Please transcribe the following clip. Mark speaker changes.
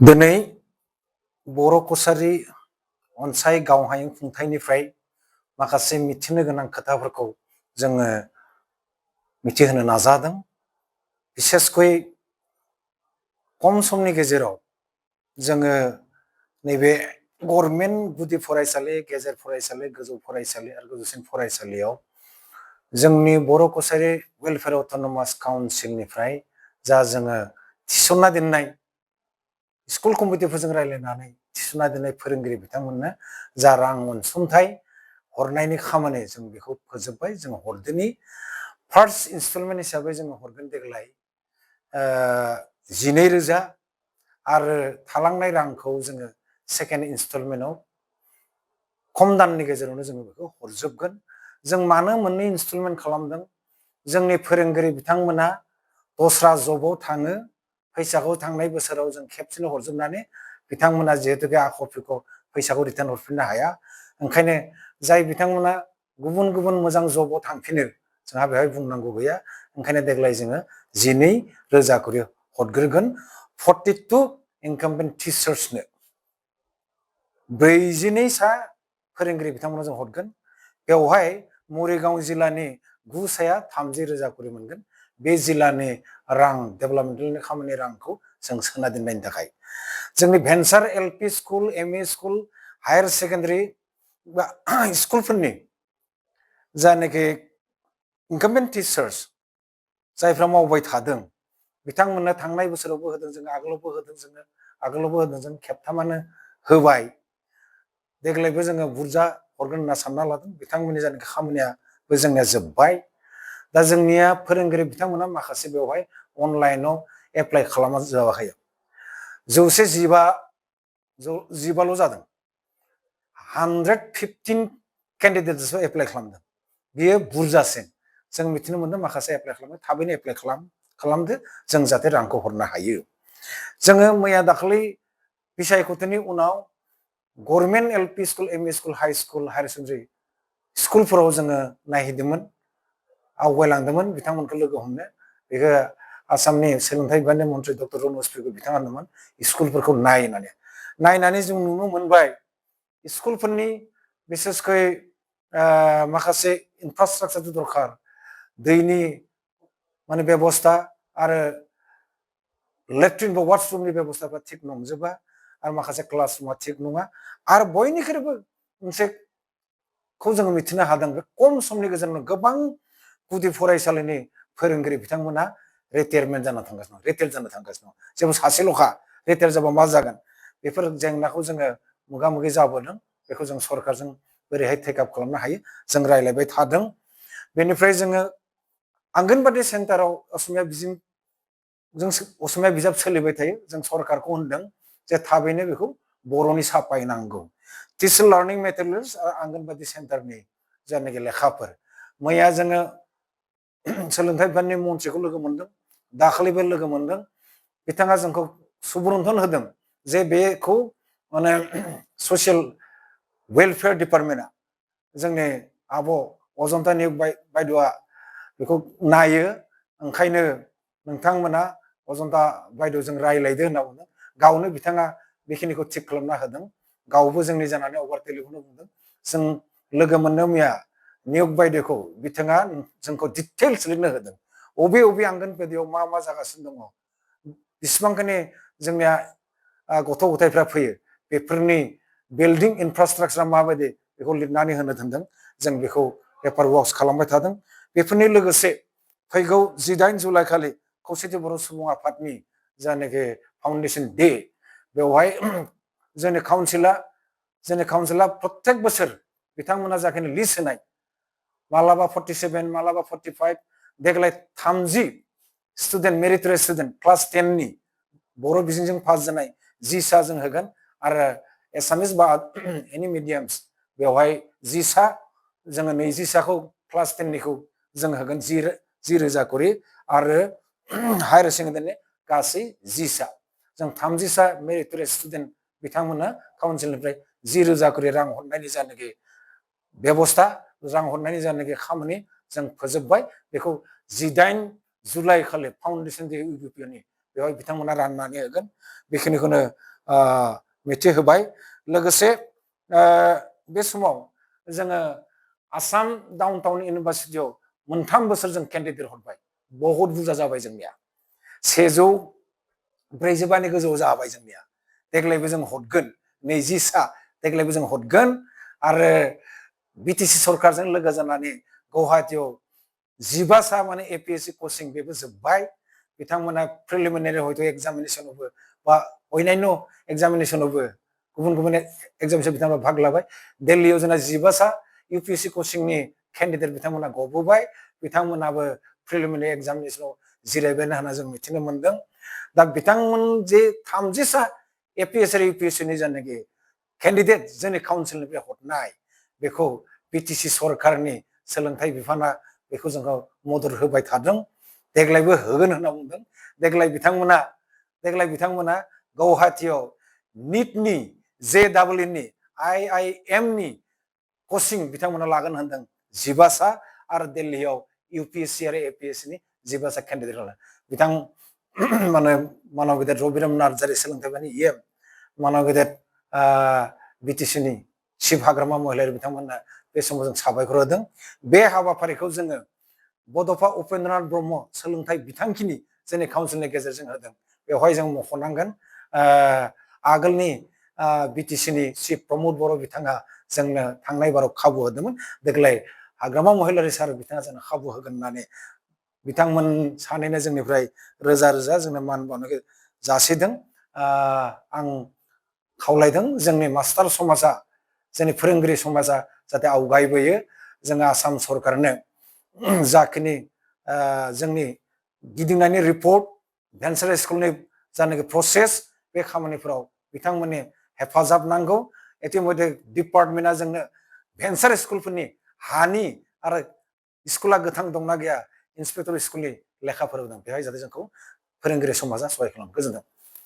Speaker 1: दिनै बर' कसारी अनसाय गावहायुं खुंथायनिफ्राय माखासे मिथिनो गोनां खोथाफोरखौ जोङो मिथिहोनो नाजादों। बिसेसकय खम समनि गेजेराव जोङो नैबे गभर्नमेन्ट गुदि फरायसालि, गेजेर फरायसालि, गोजौ फरायसालि आरो गोजौसिन फरायसालियाव जोंनि बर' कसारी वेलफेयार अट'नमास काउन्सिलनिफ्राय जा जोङो थिसनना दोननाय स्कुल कमिटिफोरजों रायज्लायनानै थिसनना दोननाय फोरोंगिरि बिथांमोननो जा रां अनसुंथाइ हरनायनि खामानि जों बेखौ फोजोबबाय। जों हरदोनि फार्स्ट इनस्टलमेन्ट हिसाबै जोङो हरगोन देग्लाय 12,000 आरो थालांनाय रांखौ जोङो सेकेन्ड इनस्टलमेन्टआव खम दाननि गेजेरावनो जोङो बेखौ हरजोबगोन। जों मानो मोननै इनस्टलमेन्ट खालामदों? जोंनि फोरोंगिरि बिथांमोना दस्रा जबाव थाङो, फैसाखौ थांनाय बोसोराव जों खेबसेनो हरजोबनानै बिथांमोना जिहेतु आख'फिखौ फैसाखौ रिटार्न हरफिननो हाया। ओंखायनो जाय बिथांमोना गुबुन गुबुन मोजां जबाव थांफिनो जोंहा बेवहाय बुंनांगौ गैया। ओंखायनो देग्लाय जोङो 12,000 करि हरग्रोगोन 42 इनकाम्बेन्ट टिचार्सनो। 42 सा फोरोंगिरि बिथांमोना जों हरगोन। बेवहाय मरिगाव जिल्लानि 9 साया 30,000 करि मोनगोन। बे जिल्लानि रां डेभेलपमेन्टनि खामानि रांखौ जों सोना दोननायनि थाखाय जोंनि venture LP school, ME school, higher secondary बा स्कुलफोरनि जायनाखि इनकाम्बेन्ट टिचार्स जायफ्रा मावबाय थादों बिथांमोननो थांनाय बोसोरावबो होदों, जों आगोलावबो होदों, जों खेबथामानो होबाय। देग्लायबो जोङो बुरजा हरगोन होनना सानना लादों। बिथांमोननि जायनाखि खामानियाबो जोंनिया जोब्बाय। दा जोंनिया फोरोंगिरि बिथांमोना माखासे बेवहाय अनलाइनाव एप्लाइ खालामना जायाखै। 115 जादों। 115 केन्डिडेट्सआव एप्लाइ खालामदों। बेयो बुरजासिन। जों मिथिनो मोन्दों माखासे एप्लाइ खालामदों। थाबैनो एप्लाइ खालामदो जों जाहाथे रांखौ हरनो हायो। जोङो मैया दाखालि बिसायख'थिनि उनाव government LP school, ME school, high school, higher secondary स्कुलफोराव जोङो नायहैदोंमोन, आवगायलांदोंमोन बिथांमोनखौ लोगो हमनो। बेखौ आसामनि सोलोंथाइ बिफाननि मन्थ्रि डक्टर रनज पेगु बिथाङा होनदोंमोन स्कुलफोरखौ नायनानै जों नुनो मोनबाय स्कुलफोरनि बिसेसकै माखासे इनफ्रास्ट्राक्चार दरखार, दैनि माने बेबस्था आरो लेट्रिन बा वाशरुमनि बेबस्थाफ्रा थिग नंजोबा आरो माखासे क्लासरुमा थिग नङा। आरो बयनिख्रुइबो मोनसेखौ जोङो मिथिनो हादों, बे खम समनि गेजेरावनो गोबां गुदि फरायसालिनि फोरोंगिरि बिथांमोना रिटायारमेन्ट जाना थांगासिनो दं, रिटायार जानो थांगासिनो दं। जेबो सासेल'खा, रिटायार जाबा मा जागोन? बेफोर जेंनाखौ जोङो मोगा मोगि जाबोदों। बेखौ जों सरकारजों बोरैहाय टेकआप खालामनो हायो जों रायज्लायबाय थादों। बेनिफ्राय जोङो आंगनबादि सेन्टाराव असमिया बिजाब सोलिबाय थायो। जों सरकारखौ होनदों जे थाबैनो बेखौ बर'नि साफायनांगौ। टिचार लार्निं मेटेरियेल्स आरो आंगनबादि सेन्टारनि जायनाखि लेखाफोर, मैया जोङो सोलोंथाइ बिफाननि मन्थ्रिखौ लोगो मोनदों, दाखालिबो लोगो मोनदों। बिथाङा जोंखौ सुबुरुन्थन होदों जे बेखौ माने ससियेल वेलफेयार डिपार्टमेन्टआ, जोंनि आब' अजन्ता नियग बायद'आ बेखौ नायो। ओंखायनो नोंथांमोना अजन्ता बायद'जों रायज्लायदो होनना बुंदों। गावनो बिथाङा बेखिनिखौ थिग खालामना होदों। गावबो जोंनि जानानै अभार टेलिफनाव बुंदों। जों लोगो मोननो मैया नियग बायद'खौ बिथाङा जोंखौ डिटेल्स लिरनो होदों। अबे आंगनबादियाव मा मा जागासिनो दङ, बेसेबांखिनि जोंनिया गथ' गथायफ्रा फैयो, बेफोरनि बिल्डिं इनफ्रास्ट्राक्चारा माबायदि बेखौ लिरनानै होनो थिनदों। जों बेखौ पेपार वर्कस खालामबाय थादों। बेफोरनि लोगोसे फैगौ 18 जुलाइ खालि खौसेथि बर' सुबुं आफादनि जायनाखि फाउन्डेसन डे, बेवहाय जोंनि काउन्सिला प्रत्येक बोसोर बिथांमोना जाखिनि लिस्ट होनाय, मालाबा 47, मालाबा 45, देग्लाय 30 स्टुडेन्ट, मेरिटरि स्टुडेन्ट क्लास 10नि बर' बिजोंजों पास जानाय 10 सा जों होगोन। आरो एसामिस बा एनि मिडियाम्स बेवहाय 10 सा, जोङो 20 साखौ क्लास 10निखौ जों होगोन 10,000 करि। आरो हायार सेकेन्डारिनि गासै 10 सा, जों 30 सा मेरिटरि स्टुडेन्ट बिथांमोननो काउन्सिलनिफ्राय 10,000 करि रां हरनायनि जायनाखि बेबस्था, रां हरनायनि जायनाखि खामानि जों फोजोबबाय। बेखौ 18 जुलाइ खालि फाउन्डेसन डे इउपिपिनि बेवहाय बिथांमोना राननानै होगोन बेखिनिखौनो मिथिहोबाय लोगोसे बे समाव जोङो आसाम डाउन टाउन इउनिभारसिटियाव 3 बोसोर जों केन्डिडेट हरबाय बहुत बुरजा जाबाय जोंनिया 145नि गोजौआव जाबाय जोंनिया देग्लायबो जों हरगोन 20 सा देग्लायबो जों हरगोन आरो बिटिसि सरकारजों लोगो जानानै गुवाहाटीयाव 15 सा माने एपिएससि कोचिं बेबो जोब्बाय बिथांमोना प्रिलिमिनारि हयथ' एग्जामिनेशनावबो बा अन्यान्य एग्जामिनेशनावबो गुबुन गुबुन एग्जामिनेशन बिथांमोना भाग लाबाय दिल्लीयाव जोंना 15 सा इउपिएससि कोचिंनि केन्डिडेट बिथांमोना गबोबाय बिथांमोनाबो प्रिलिमिनारि एग्जामिनेशनाव जिरायबाय होनना जों मिथिनो मोनदों दा बिथांमोन जे 30 सा एपिएससि आरो इउपिएससिनि जायनाखि केन्डिडेट जोंनि काउन्सिलनिफ्राय हरनाय बेखौ बिटिसि सरकारनि सोलोंथाइ बिफाना बेखौ जोंखौ मदद होबाय थादों देग्लायबो होगोन होनना बुंदों देग्लाय बिथांमोना गुवाहाटीयाव निटनि जेडब्लिउनि आइआइएमनि कोचिं बिथांमोना लागोन होनदों 15 सा आरो दिल्लीयाव इउपिएससि आरो एपिएससिनि 15 सा केन्डिडेट बिथां माने मानव गेदेर रबिराम नार्जारि सोलोंथाइ बिफाननि इएम मानव गेदेर बिटिसिनि चिफ हाग्रामा महिलारि बिथांमोननो बे समाव जों साबायखर होदों बे हाबाफारिखौ जोङो बड'फा उपेन्द्रनाथ ब्रह्म सोलोंथाइ बिथांखिनि जोंनि काउन्सिलनि गेजेरजों होदों बेवहाय जों मख'नांगोन आगोलनि बिटिसिनि चिफ प्रमद बर' बिथाङा जोंनो थांनाय बाराव खाबु होदोंमोन देग्लाय हाग्रामा महिलारि सार बिथाङा जोंनो खाबु होगोन होननानै बिथांमोन सानैनो जोंनिफ्राय रोजा रोजा जोंनो मान बावनायखौ जासिदों आं खावलायदों जोंनि मास्टार समाजा जोंनि फोरोंगिरि समाजा जाहाथे आवगायबोयो जोङो आसाम सरकारनो जाखिनि जोंनि गिदिंनायनि रिपर्ट भेन्सार स्कुलनि जानाखि प्रसेस बे खामानिफोराव बिथांमोननि हेफाजाब नांगौ इतिमध्य डिपार्टमेन्टआ जोंनो भेन्सार स्कुलफोरनि हानि आरो स्कुला गोथां दंना गैया इन्सपेक्टर स्कुलनि लेखाफोर होदों बेवहाय जाहाथे जोंखौ फोरोंगिरि समाजा सहाय खालामो गोजोनथों